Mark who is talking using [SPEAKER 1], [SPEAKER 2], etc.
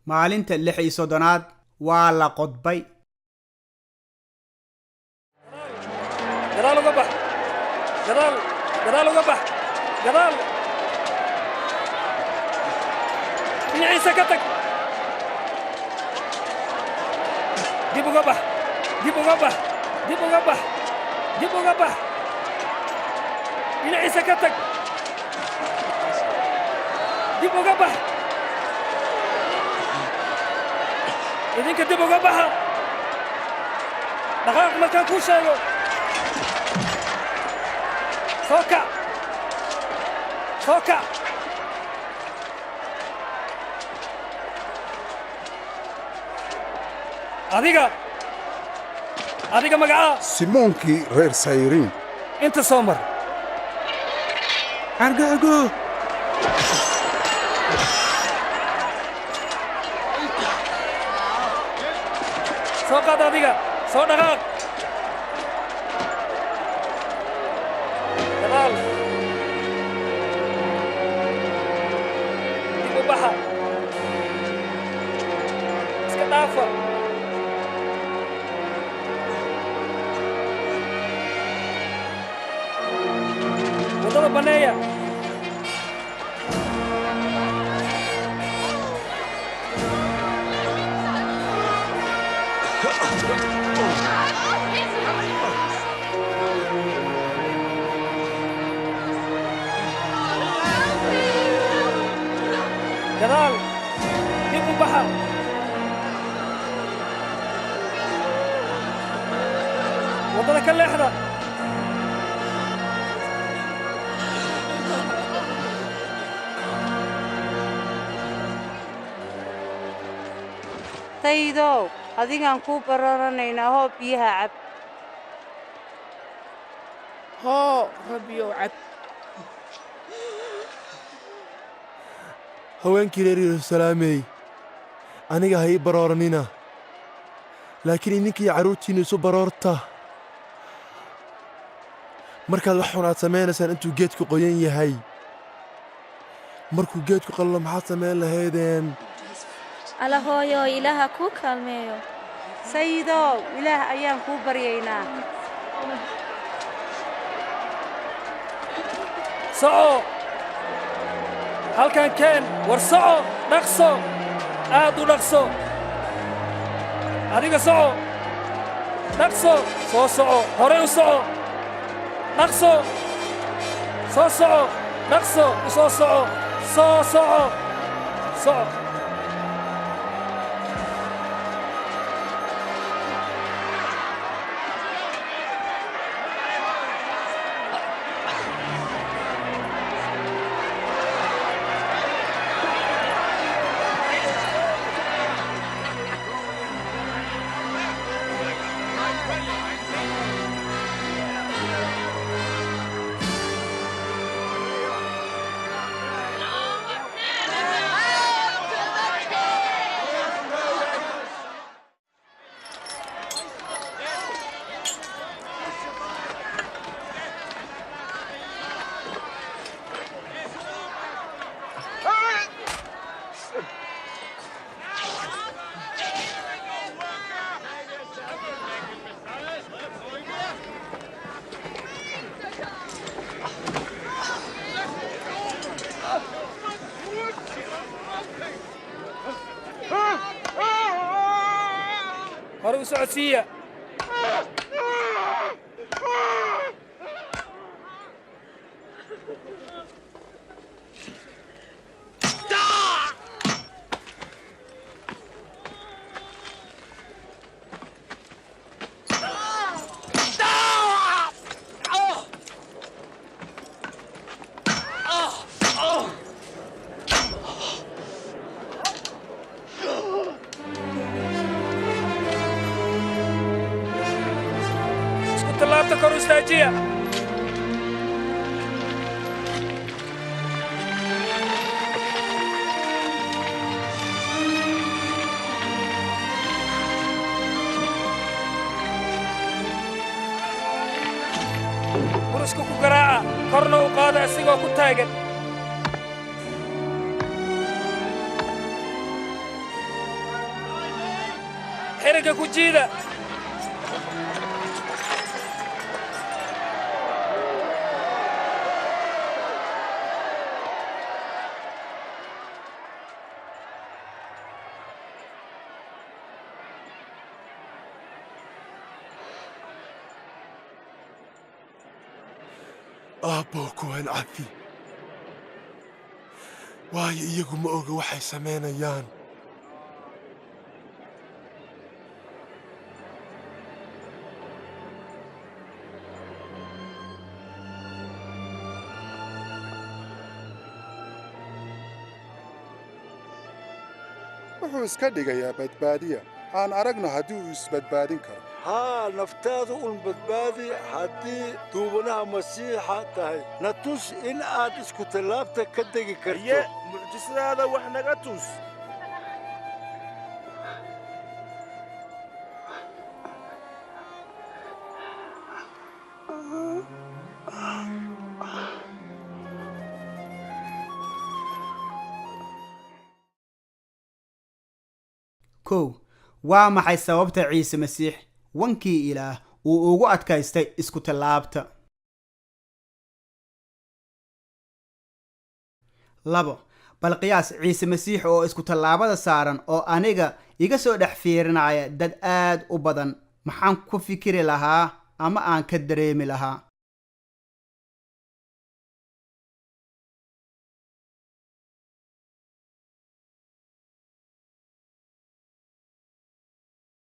[SPEAKER 1] Maalinta 36aad waa la qodbay.
[SPEAKER 2] Gadaal uga bax, gadaal, gadaal uga bax, gadaal, dhinaciisa ka tag, dib uga bax, dib uga bax, dib uga bax, dib uga bax, dhinaciisa ka tag, dib uga bax, idinka dib uga baxa, dhaqaaq markaan kuu sheego, soo kac, soo kac. Adiga, adiga, magacaa?
[SPEAKER 3] Simoonkii reer Sayriin.
[SPEAKER 2] Inta soo mar.
[SPEAKER 4] Argaago.
[SPEAKER 2] Soo qaad adiga, soo dhaqaaq, gadaal dib u baxa, iska dhaafa. Waddada banneeya. Gadaal dib u baxa. Waddada ka leexda.
[SPEAKER 5] Sayidow, adigaan kuu bararanaynaa, hoo, biyaha cab.
[SPEAKER 6] Hoo, Rabbiyow, cab.
[SPEAKER 4] Haweenkii reer Yeruusalaamey, aniga ha ii barooranina, laakiin idinkiiyo carruurtiinnu isu baroorta. Markaad wax xun aad samaynaysaan intuu geedku qoyan yahay, markuu geedku qallo maxaad samayn lahaydeen?
[SPEAKER 7] Alla hooyo, Ilaaha kuu kaalmeeyo.
[SPEAKER 5] Sayidow, Ilaah ayaan kuu baryaynaa.
[SPEAKER 2] Soco, halkan keen. War soco, dhaqso, aad u dhaqso. Adiga soco, dhaqso, soo soco, horay u soco, dhaqso, soo soco, dhaqso u soo soco, soo soco, soco. Hore u socodsiiya. Isku tallaabta kor u istaajiya. Burushka ku garaaca, korna u qaada isigoo ku taagan. Xerigga ku jiida.
[SPEAKER 4] Aabbow, kuwan cafi, waayo iyagu ma oga waxay samaynayaan.
[SPEAKER 3] Wuxuu iska dhigayaa badbaadiya. Aan aragno haddii uu isbadbaadin karo.
[SPEAKER 8] Haa, naftaadu un badbaadi haddii duubanaha Masiixa tahay. Na tus in aad iskutallaabta ka degi karto.
[SPEAKER 9] Iye, mucjisadaada wax naga tus.
[SPEAKER 1] 1. Waa maxay sababta Ciise Masiix, wankii Ilaah, uu ugu adkaystay isku tallaabta? 2. Bal qiyaas Ciise Masiix oo isku tallaabada saaran oo aniga iga soo dhex fiirinaya dad aad u badan. Maxaan ku fikiri lahaa ama aan ka dareemi lahaa?